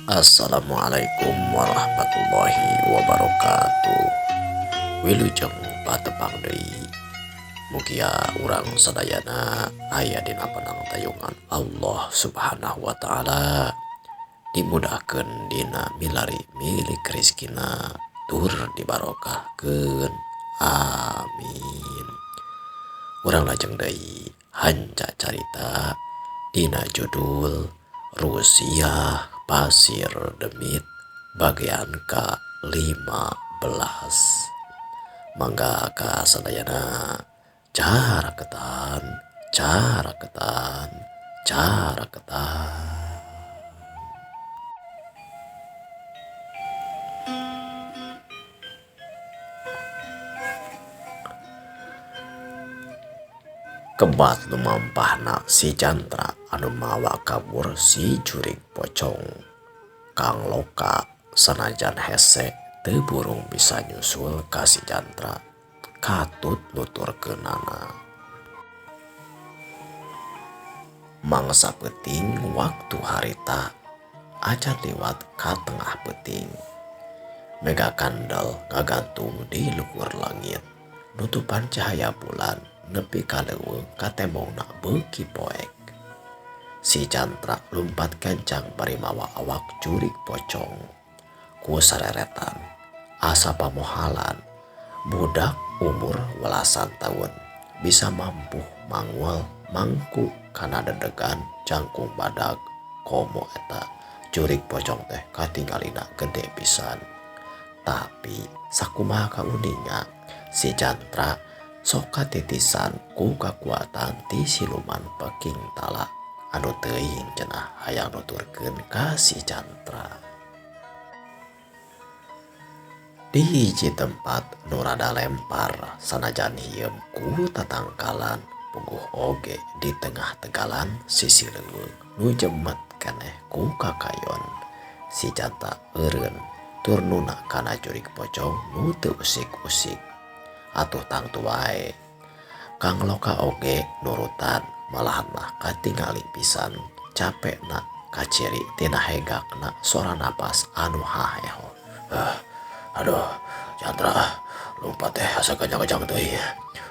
Assalamualaikum warahmatullahi wabarakatuh. Wilujeng patepang deui. Mugia urang sadayana aya dina panangtayungan Allah Subhanahu wa taala, dimudahkeun dina milari milik rezekina tur dibarokahkeun. Amin. Urang lajeng deui hanca carita dina judul Rusiah Pasir Demit bagian ka-15. Mangga ka sadayana caraketan caraketan caraketan. Kebat lumampahna si Jantra anu mawa kabur si jurig pocong. Kang Loka sanajan hese teu burung bisa nyusul ka si Jantra katut nuturkeunana. Mangsa peuting waktu harita acan liwat ka tengah peuting. Mega kandel ngagantung di luhur langit nutupan cahaya bulan nepi ka leuweung katembongna beuki poek. Si Jantra lumpat kencang bari mawa awak jurig pocong. Ku sareretan asa pamohalan budak umur welasan taun bisa mampuh mangual mangku kana dedegan jangkung badag komo eta jurig pocong teh katingalina gede pisan. Tapi sakumaha kauninga si Jantra sok katitisan ku kakuatan ti siluman peking tala anu teuing cenah hayang nuturkeun ka si Jantra. Di hiji tempat nu rada lempar sanajan hieum ku tatangkalan puguh oge di tengah tegalan sisi leuweung nu jemet keneh ku kakayon. Si Jantra eureun tur nuna kana jurig pocong nu teu usik-usik. Atuh tangtu wae. Kang Loka oge nurutan malahan mah katingali pisan capekna kaciri tina hegakna sora napas anu haheho. Aduh Jantra lumpat teh asa kajang-kajang teuing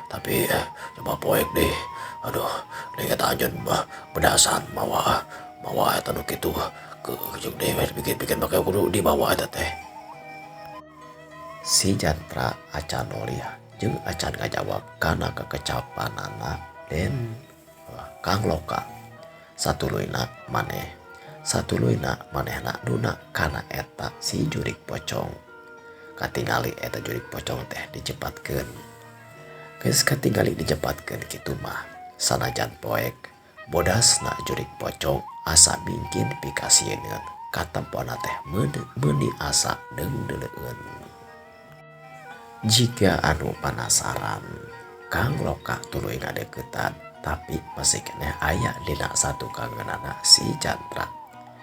tapi coba poek deui. Aduh deui eta anjeun mah bedasan mawa mawa eta nu kitu jeung deui bikin-bikin make kudu dibawa eta teh. Si Jantra acan nolih jeung acan ngajawab kana kekecapanana den Kang Loka. Satuluyna maneh satuluyna manehna nuna kana eta si jurig pocong. Katingali eta jurig pocong teh dicepatkeun. Geus katingali dicepatkeun kitu mah sanajan poek bodasna jurig pocong asa mingkin pikasieun katempona teh meuni asa deungdeuleueun. Jiga anu panasaran Kang Loka tuluy ngadeuketan tapi masih keneh aya dina satukangeunana si Jantra.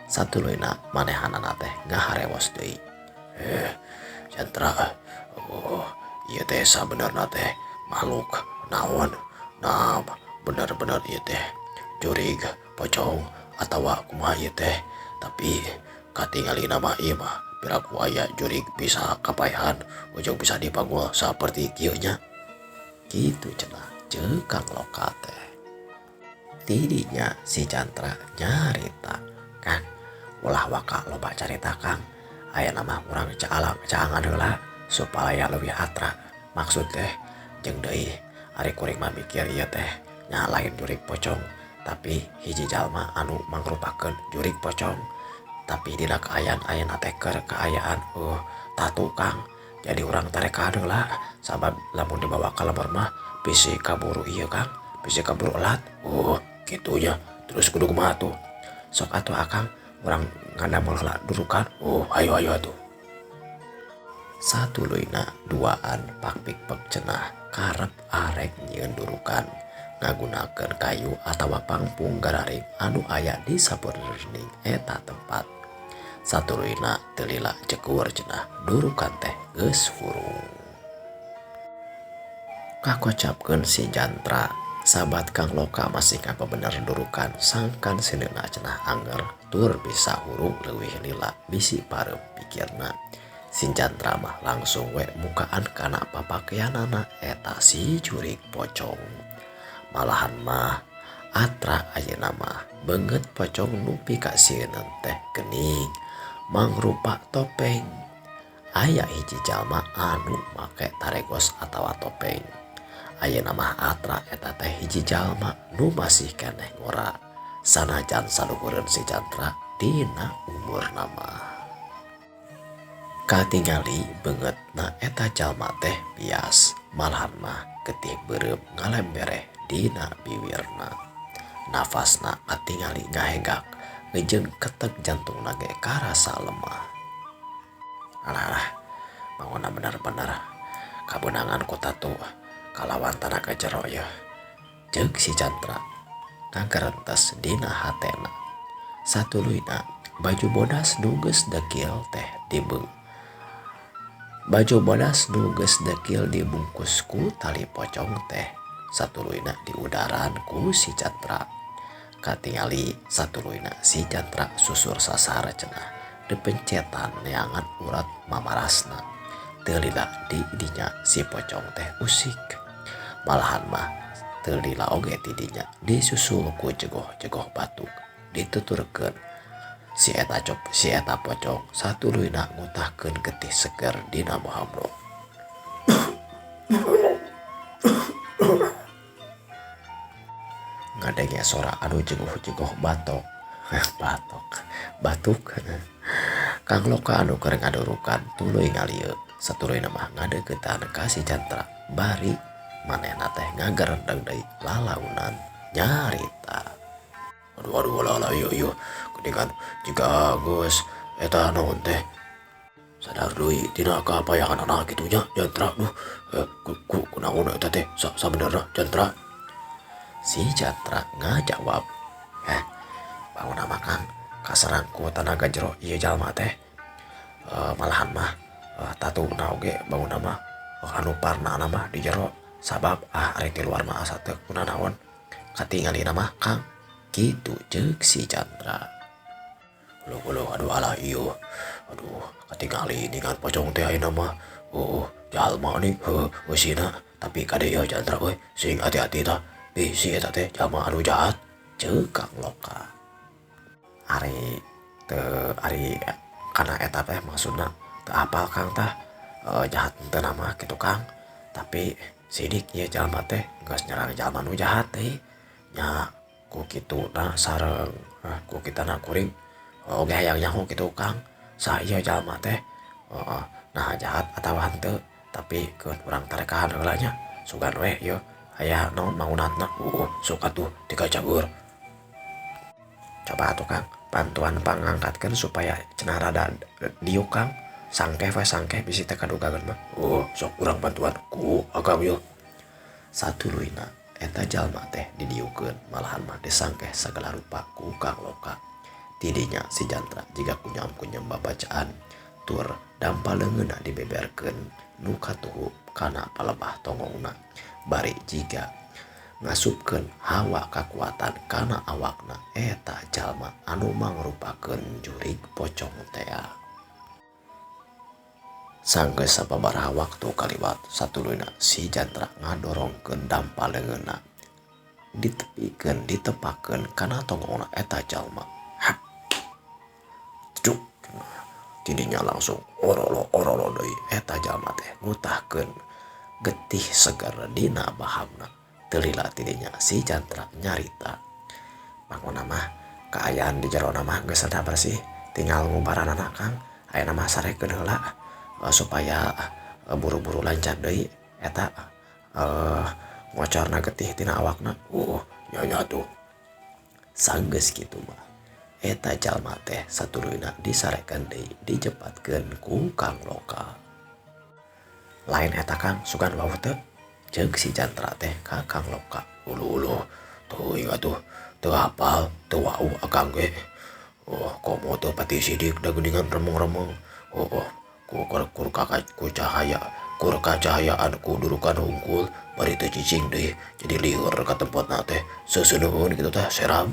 Satuluyna manehanana teh ngaharewos deui. Jantra, oh ieu teh sabenerna teh makhluk naon? Nah, bener-bener ieu teh jurig pocong atawa kumaha ieu teh, tapi katingalina mah ieu mah piraku aya jurig bisa kapaehan ujung bisa dipanggul saperti kieu nya. Kitu cenah ceuk Kang Loka teh. Tidinya si Jantra nyarita, Kang, ulah waka loba carita Kang. Ayeuna mah urang caalang caangan heula supaya leuwih atra. Maksud teh jeung deui ari kuring mah mikir ieu teh nya lain jurig pocong tapi hiji jalma anu mangrupakeun jurig pocong. Tapi dina kaayaan ayeuna teh keur kaayaan tatu Kang. Jadi urang tarekan heula sabab lamun dibawa ka lembur mah bisi kaburu ieu Kang, bisi kaburu elat. Oh kitu nya. Terus kudu kumaha atuh? Sok atuh Akang urang ngadamel heula durukan. Oh ayo ayo atuh. Satuluyna duaan pakpikpek cenah karep arek nyieun durukan ngagunakeun kayu atawa pangpung gararing anu aya di sapeurning eta tempat. Satuluyna teu lila jegur cenah durukan teh geus hurung. Kakocapkeun si Jantra Sabat Kang Loka masih ngabebener durukan sangkan sineuna cenah anger tur bisa hurung leuwih lila bisi pareup pikirna. Si Jantra mah langsung we mukaan kana papakeanana eta si jurig pocong. Malahan mah Atra ayeuna mah beungeut pocong nu pikasieuneun teh geuning mangrupa topeng. Aya hiji jalma anu make taregos atawa topeng. Ayeuna mah Atra eta teh hiji jalma nu masih keneh ngora sanajan saluhureun si Jantra dina umurna mah. Katingali beungeutna eta jalma teh bias, malahan mah getih beureum ngalembereh dina biwirna. Nafasna katingali ngahegak ngejeung ketek jantungna ge karasa lemah. Alah alah, mangona bener-bener kabeunangan ku tatu kalawan tanaga jero yeuh. Ceuk si Jantra ngagerentes dina hatena. Satuluyna baju bodas nu geus dekil teh dibeu baju bodas nu geus dekil dibungkus ku tali pocong teh satuluyna diudaran ku si Jantra. Katingali satuluyna si Jantra susur sasar cenah dipencetan neangan urat mamarasna. Teu lila di dinya si pocong teh usik. Malahan mah teu lila oge ti dinya disusul ku jegoh-jegoh batuk dituturkeun si eta cop si eta pocong satuluyna ngutahkeun getih seger dina bahamro. Ngadenge sora anu jegoh-jegoh batok batok batuk. Kang Loka anu keur ngadurukan tuluy ngalieu satuluyna mah ngadeuketan ka si Jantra bari manehna teh ngagerendeng deui lalaunan nyarita. Aduh aduh alah alah ieu ieu geuningan jiga geus eta naon teh sadar deui tina kapayahanana kitu nya Jantra duh ku ku kunaon eta teh sabenerna Jantra. Si Jantra ngajawab, bangun mah Kang kaserang ku tanaga jero ieu jalma teh malahan mah tatuna oge bangun mah anu parnana mah di jero sabab ah ari ti luar mah asa teu kunanaon katingalina mah Kang kitu ceuk si Jantra. Uluh uluh aduh alah ieu aduh katingali ningan pocong teh ayeuna mah oh jalma nih heuh eusina tapi kade ieu Jantra euy sing hati-hati tah bisi eta teh jalma anu jahat ceuk Kang Loka. Ari teu ari kana eta teh maksudna teu apal Kang tah jahat henteu mah kitu Kang tapi sidik ieu jalma teh geus nyerang jalma nu jahat deui nya ku kituna sareng ku kitana kuring oge hayang nyaho kitu Kang saha ieu jalma teh nah jahat atawa henteu tapi keun urang tarekahan heula nya sugan we ieu aya naon mangunatna sok atuh tikacageur. Coba atuh Kang bantuan pangangkatkeun supaya cenah rada diuk Kang sangkeh we sangkeh bisi teh kadugageun mah. Sok urang bantuan ku akang ieu. Satuluyna eta jalma teh didiukeun malahan mah disangkeh sagala rupa ku Kang Loka. Tidinya si Jantra jiga kunyam-kunyam babacaan tur dampa leungeunna dibeberkeun nu katuhu kana palebah tongongna bari jiga ngasupkeun hawa kakuatan kana awakna eta jalma anu mangrupakeun jurig pocong tea. Sanggeus sababaraha waktu kaliwat satuluyna si Jantra ngadorongkeun dampa leungeunna ditepikeun ditepakeun kana tongongna eta jalma. Hap. Cuk. Tidinya langsung orolo orolo deui eta jalma teh ngutahkeun getih seger dina bahamna. Teu lila tidinya si Jantra nyarita. Mangona mah kaayaan di jerona mah geus rada bersih tinggal ngubaranana Kang ayeuna mah sarekeun heula supaya buru-buru lancar deui eta ngocorna getih tina awakna. Nya nya atuh. Sanggeus kitu mah eta jalma teh satuluyna disarekeun deui dijepatkeun ku Kang Loka. Lain eta Kang sugan wawuh teu ceuk si Jantra teh ka Kang Loka. Uluh uluh teuing atuh teu hafal teu wauh akang ge. Komo teu pati sidik da geuningan remeng-remeng. Ku ku cahaya Kur kacahayaan ku durukan hungkul bari teu cicing deui jadi lieur ka tempatna teh seuseuneun kitu tah serab.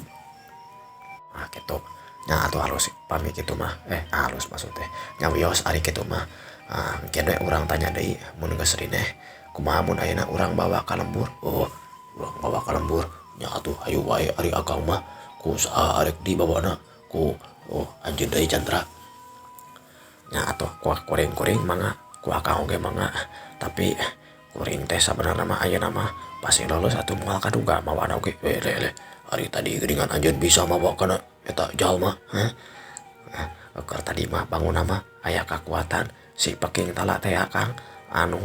Ah kitu nya atuh halus pami kitu mah halus maksud teh nya wios ari kitu mah. Ah engke we urang tanya deui mun geus rineh kumaha mun ayeuna urang bawa ka lembur. Oh urang bawa ka lembur nya atuh hayu wae ari akang mah ku saha arek dibawana ku oh anjeun deui Jantra. Nya atuh ku kuring-kuring mangga ku akang oge mangga tapi kuring teh sabenarna mah ayeuna mah pasti lulus atuh moal kaduga mawana oge. Leh leh ari tadi geuningan anjeun bisa mawa kana eta jalma heh. Keur tadi mah bangunna mah aya kakuatan si peking tala teh akang anu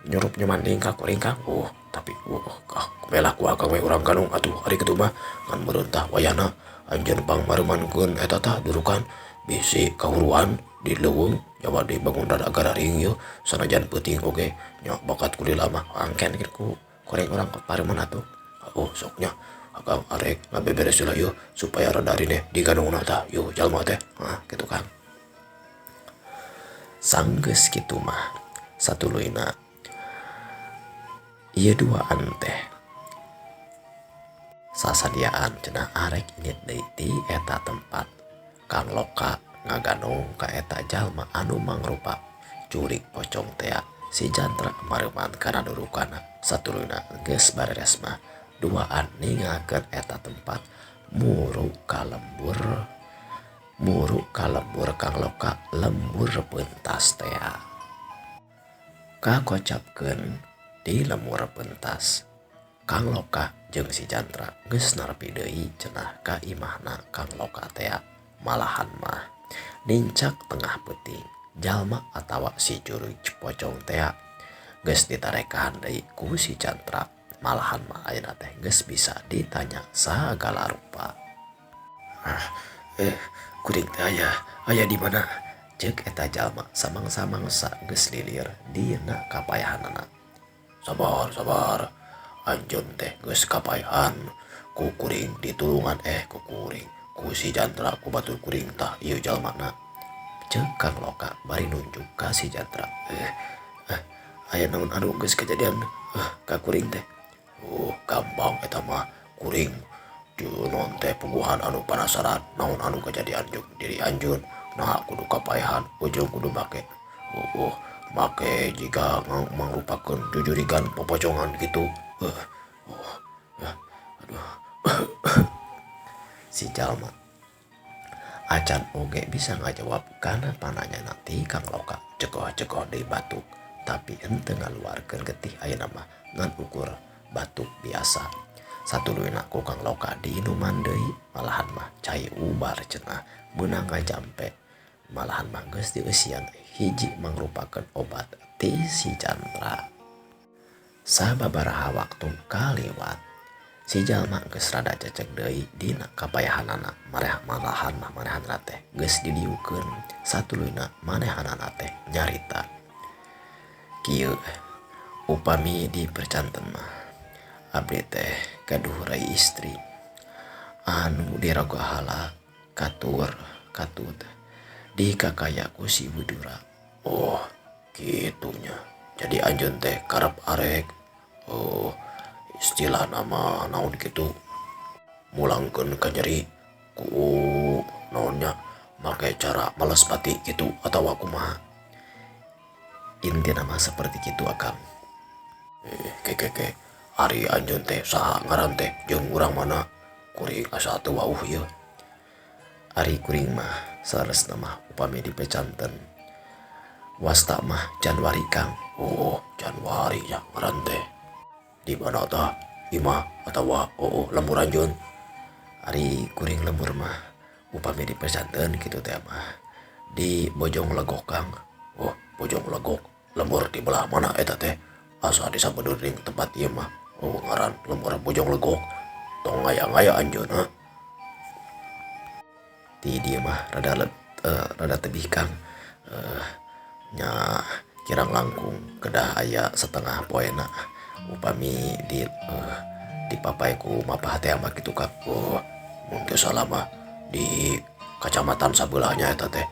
nyurup nyumanding ka kuring kang. Tapi bela ku akang we urang ganung atuh ari kitu mah ngan meureun tah wayahna anjeun pangmareumankeun eta tah durukan bisi kahuruan di leuweung nyawa di bangun rada gararing ieu sanajan peuting oge nya bakat kulila mah angken ku kuring urang pareuman atuh. Oh sok nya akang arek ngabeberes heula ieu supaya rada rineh diganungna tah ieu jalma teh. Hah kitu Kang. Sanggeus kitu mah satuluyna ieu duaan teh sasadiaan cenah arek indit deui ti eta tempat. Kang Loka ngaganong ka eta jalma anu mangrupa jurig pocong tea si Jantra mareuman kana durukana satuluyna geus bareres mah duaan ninggalkeun eta tempat muru kalembur Kang Loka lembur pentas tea. Kakocapkeun di lemur pentas Kang Loka jeung si Jantra geus narpi deui cenah ka imahna Kang Loka tea. Malahan mah nincak tengah peuting jalma atawa si jurig pocong tea geus ditarekahan deui ku si Jantra. Malahan mah ayeuna teh geus bisa ditanya sagala rupa. Kuring teh aya di mana? Ceuk eta jalma samang-samangsa geus lilir dina kapayahanana. Sabar sabar anjeun teh geus kapayahan ku kuring ditulungan ku kuring ku si Jantra ku batur kuring tah ieu jalmana. Ceuk Kang Loka bari nunjuk ka si Jantra. Aya naon anu geus kejadian ka kuring teh. Oh gampang eta mah kuring non teh puguhan anu panasaran naon anu kejadian jeung diri anjeun nah kudu kapayahan ujung kudu make. Make jiga mangrupakeun jujurigan popocongan kitu. Aduh. Si jalma acan oge bisa ngajawab kana pananya nanti Kang Loka cekoh-cekoh deui batuk tapi henteu ngaluarkeun getih ayeuna mah ngan ukur batuk biasa. Satuluyna ku Kang Loka diinuman deui malahan mah cai ubar cenah meunang ngajampe malahan mah geus dieusian hiji mangrupakeun obat ti si Jantra. Sababaraha waktu kaliwat si jalma geus rada cecek deui dina kapayahanana malahan mah manehanana teh geus didiukeun satuluyna manehanana teh nyarita kieu upami di percanten mah abdi teh gaduh rai istri anu dirogahala katur katut di kakaya ku si Widura. Oh kitunya jadi anjeun teh karep arek oh istilah nama naon kitu mulangkeun ka nyeri ku naonnya make cara males pati kitu atawa kumaha. Intina mah seperti kitu akang. Ke ari anjeun teh saha ngaran teh jeung urang mana kuring asa teu wauh ieu. Ari kuring mah saleresna mah upami dipecanten wasta mah Januari Kang. Oh Januari ya ngaran teh. Di mana tah imah atawa lembur anjeun? Ari kuring lembur mah upami dipecanten kitu teh mah di Bojong Legok Kang. Oh Bojong Legok lembur di belah mana eta teh? Asa disabeudeung tempat ieu mah. Oh ngaran lembur Bojong Legok tong ngaya-ngaya anjeun ha. Di dieu mah rada tebih Kang. Nya kirang langkung kedah aya setengah poena upami di dipapai ku mapah teh mah kitu Kang. Oh mun teu salah mah di kecamatan sabelahnya eta teh.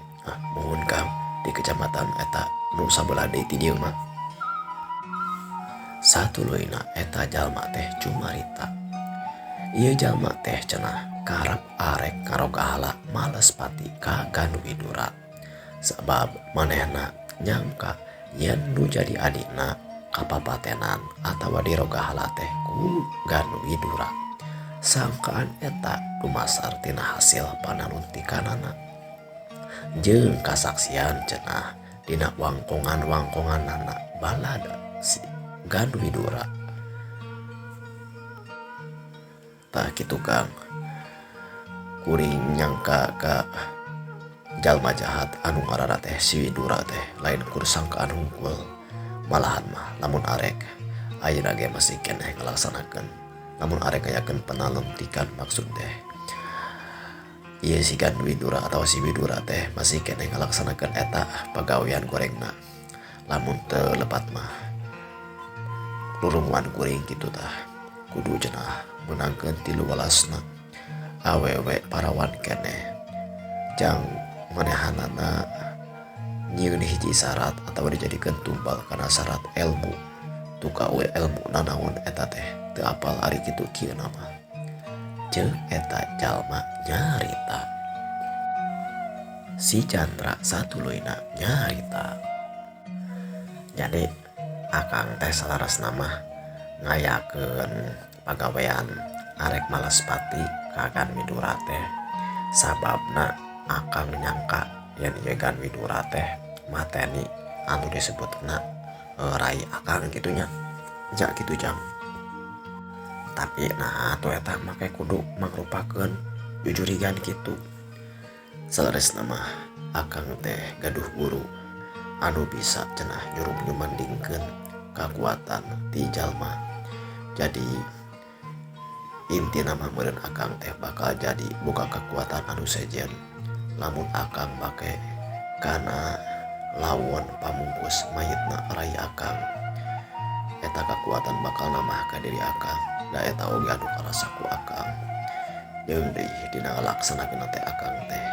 Muhun Kang di kecamatan eta Nu sabelah deui ti dieu mah. Satuluyna eta jalma teh cumarita. Ieu jalma teh cenah karep arek ngarogahala males pati ka Ganwidura. Sabab manehna nyangka yen nu jadi adina kapapatenan atawa dirogahala teh ku Ganwidura. Sangkaan eta dumasar tina hasil panaluntikanana. Jeung kasaksian cenah dina wangkongan-wangkonganana balad si Ganwidura. Tah kitu Kang, kuring nyangka ka jalma jahat anu ngaranna teh si Widura teh lain kur sangkaan hungkul. Malahan mah lamun arek ayeuna ge masih keneh ngalaksanakeun lamun arek ngayakeun panaluntikan maksud teh. Ieu si Ganwidura atawa si Widura teh masih keneh ngalaksanakeun eta pagawean gorengna. Lamun teu lepat mah lurunguan kuring kitu tah kudu cenah meunangkeun tilu welasna awewe parawan keneh jang manehanana nyieun hiji syarat atawa dijadikeun tumbal kana syarat elmu tukang we elmu nanaon eta teh teu apal ari kitu kieu mah ceuk eta jalma nyarita. Si Chandra satuluyna nyarita. Jadi akang teh salarasna mah ngayakeun pagawean arek malas pati ka Ganwidura teh sababna akang nyangka yen ieu Ganwidura teh mateni anu disebutna rai akang kitu nya. Ja kitu jang. Tapi nah atuh eta make kudu mangrupakeun jujurigan kitu. Saleresna mah akang teh gaduh guru anu bisa cenah nyuruh nyumandingkeun kakuatan ti jalma. Jadi intina mah meureun akang teh bakal jadi boga kakuatan anu sejen lamun akang make kana lawon pamungkus mayitna rai akang. Eta kakuatan bakal nambah ka diri akang. Da eta oge anu karasa ku akang. Jeung deui dina ngalaksanakeun teh akang teh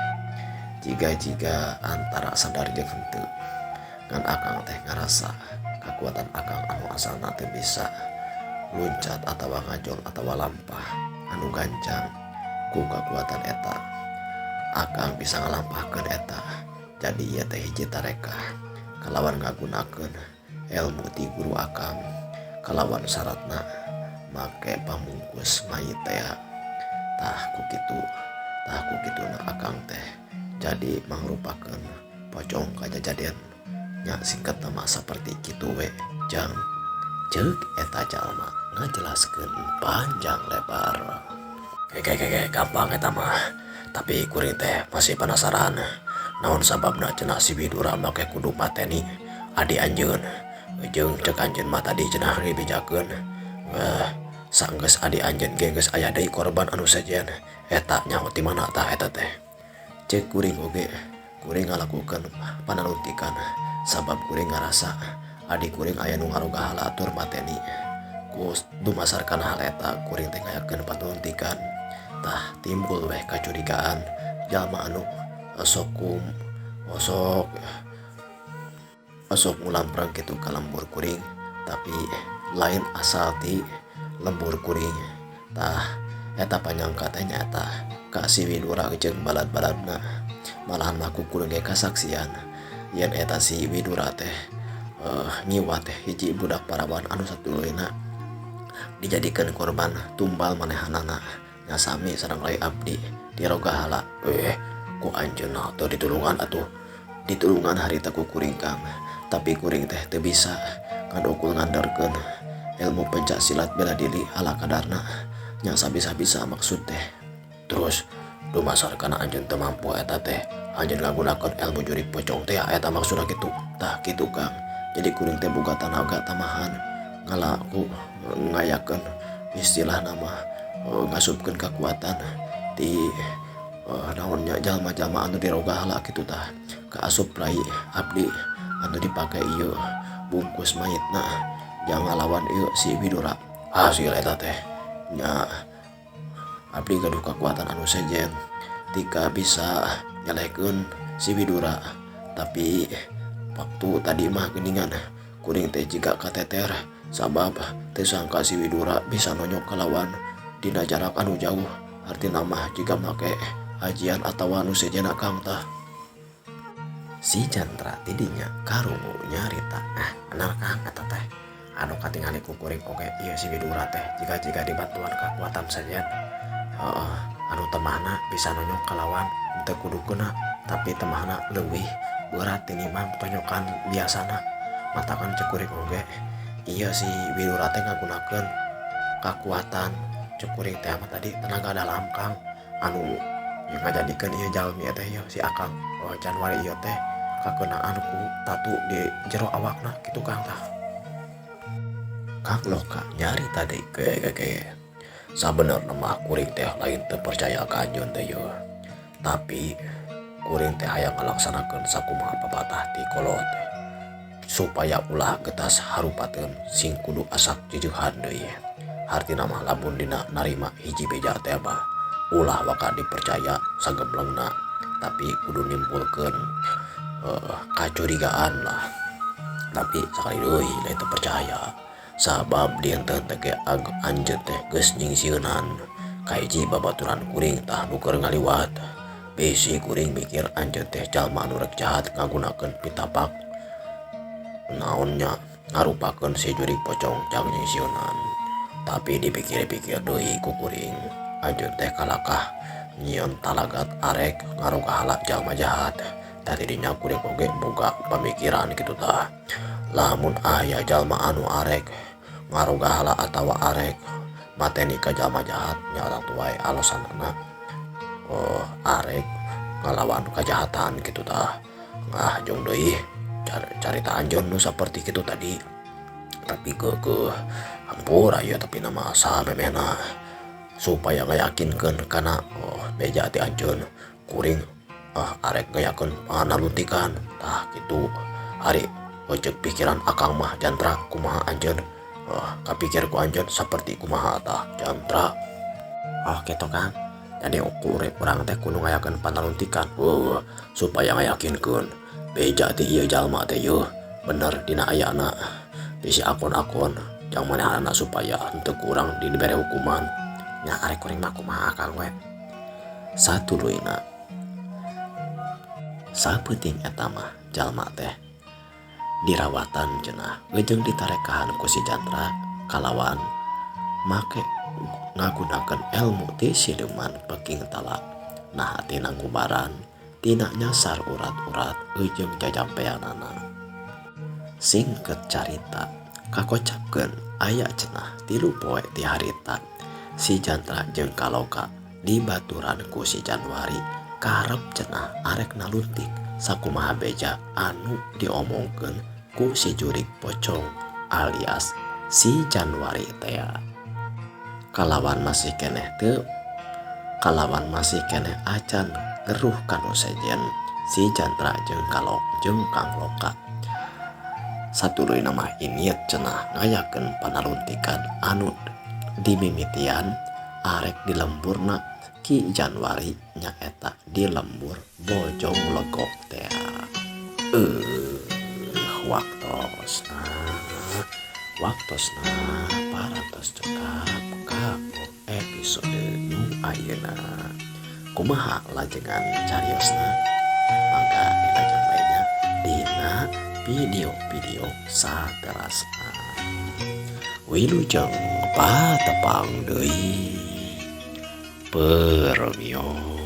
jiga-jiga antara sadar jeung henteu. Ngan akang teh ngarasa kakuatan akang anu asalna teu bisa luncat atawa ngajol atawa lampah anu gancang ku kakuatan eta akang bisa ngalampahkeun eta. Jadi ieu teh hiji tarekah kalawan ngagunakeun elmu ti guru akang kalawan syaratna make pamungkus mayit teh. Tah ku kitu, tah ku kituna akang teh jadi mangrupakeun pocong kajajadian nya singkat mah saperti kitu we jang. Ceuk eta jalma ngajelaskeun panjang lebar. Keke gampang eta mah. Tapi kuring teh masih penasaran. Naon sababna cenah si Widura make kudu mateni adi anjeun. Jeung ceuk anjeun mah tadi cenah dibejakeun. Sanggeus adi anjeun ge geus aya deui korban anu sejen. Eta nyaho ti mana tah eta teh. Ceuk kuring oge kuring ngalakukeun panaluntikan sabab kuring ngarasa adi kuring aya nu ngarogahala atur mateni. Ku dumasarkan hal eta kuring teh ngayakeun panaluntikan. Tah timbul weh kacurigaan jalma anu osok osok ngulamprang kitu ka lembur kuring tapi lain asal ti lembur kuring. Tah eta panyangka teh nyaeta ka si Widura jeung balad-baladna. Malahan mah ku kuring ge kasaksian yen eta si Widura teh ngiwa teh hiji budak parawan anu satuluyna dijadikeun korban tumbal manehanana nya sami sareng rai abdi dirogahala. Ku anjeunna teu ditulungan atuh. Ditulungan harita ku kuring Kang, tapi kuring teh teu bisa ngan ukul nganderkeun ilmu pencak silat bela diri ala kadarna nya sabisa-bisa maksud teh. Terus dumasar kana anjeun teu mampu eta teh anjeun ngagunakeun ilmu jurig pocong teh eta maksudna kitu. Tah kitu Kang. Jadi kuring teh boga tanaga tambahan ngalaku ngayakeun istilah nama ngasupkeun kakuatan ti naonnya jalma-jalma anu dirogahala kitu tah kaasup rai abdi anu dipake ieu bungkus mayitna jang ngalawan ieu si Widura. Hasil eta teh nya abdi gaduh kakuatan anu sejen tika bisa nyelehkeun si Widura tapi Waktu tadi mah geuningan kuring teh jiga kateter sabab teu sangka si Widura bisa nonyok kalawan dina jarak anu jauh artina mah jiga make ajian atawa nu sejenna Kang tah. Si Jantra tidinya karungu nyarita ah bener Kang eta teh anu katingali ku kuring oge ieu si Widura teh jiga-jiga dibantuan kakuatan sejen heeh anu temahna bisa nonyok kalawan teu kudu keuna tapi temahna leuwih berat tinimbang tonyokan biasana matakan cek kuring oge ieu si Widura teh ngagunakeun kakuatan cek kuring teh mah tadi tenaga dalam Kang anu ngajadikeun ieu jalmi teh ieu si Akang oh Januari ieu teh kakeunaan ku tatu di jero awakna kitu Kang tah. Kang Loka nyarita deui ge sabenerna mah kuring teh lain teu percaya ka anjeun teh yeuh tapi kuring teh hayang ngalaksanakeun sakumaha papatah ti kolot supaya ulah getas harupateun sing kudu asak jejeuhan deui hartina mah lamun dina narima hiji beja teh mah ulah waka dipercaya sagemblengna tapi kudu nimbulkeun kacurigaan lah tapi sakali deui lain teu percaya sabab dinten teh ge anjeun teh geus nyingsieunan kahiji babaturan kuring tah nu keur ngaliwat bisi kuring mikir anjeun teh jalma anu rek jahat ngagunakeun pitapak naon nya ngarupakeun si jurig pocong jang nyingsieunan tapi dipikir-pikir deui ku kuring anjeun teh kalakah nyieun talagat arek ngarogahala jalma jahat tah tidinya kuring oge boga pamikiran kitu tah lamun aya jalma anu arek ngarogahala atawa arek mateni ka jalma jahat nya tangtu wae alasanana arek ngalawan kajahatan kitu tah ngah jung deui carita anjeun nu saperti kitu tadi tapi keukeuh hampura ieu tapi nama samemehna supaya ngayakinkeun kana beja ti anjeun kuring arek ngayakeun panaluntikan tah kitu ari ceuk pikiran akang mah Jantra kumaha anjeun kapikir ku anjeun saperti kumaha tah Jantra. Oh kitu Kang jadi urang teh kudu ngayakeun panaluntikan supaya ngayakinkeun beja ti ieu jalma teh yeuh bener dina ayana bisi akon-akon jang manehanana supaya henteu kurang dibere hukuman nya arek kuring mah kumaha Akang we satuluyna sapeuting eta mah jalma teh dirawatan cenah jeung ditarekahan ku si Jantra kalawan make ngagunakeun elmu ti siluman peking tala nah tina ngubaran tina nyasar urat-urat jeung jajampeanana. Singket carita kakocapkeun aya cenah 3 poe ti harita si Jantra jeung Kaloka dibaturan ku si Januari karep cenah arek naluntik sakumaha beja anu diomongkeun ku si jurig pocong alias si Januari tea. Kalawan masih keneh teu kalawan masih keneh acan ngeruh kanu sejen si Jantra jeung Kalok jeung Kang Loka. Satuluyna mah iniet cenah ngayakeun panaluntikan anu dimimitian arek di lemburna Ki Januari nyaeta di lembur Bojong Legok tea. Waktosna parantos cekap ka episode nu ayeuna. Kumaha lajengan cariosna? Mangga dilajeng lainnya dina video-video saterasna. Wilujeng patepang deui. Permios.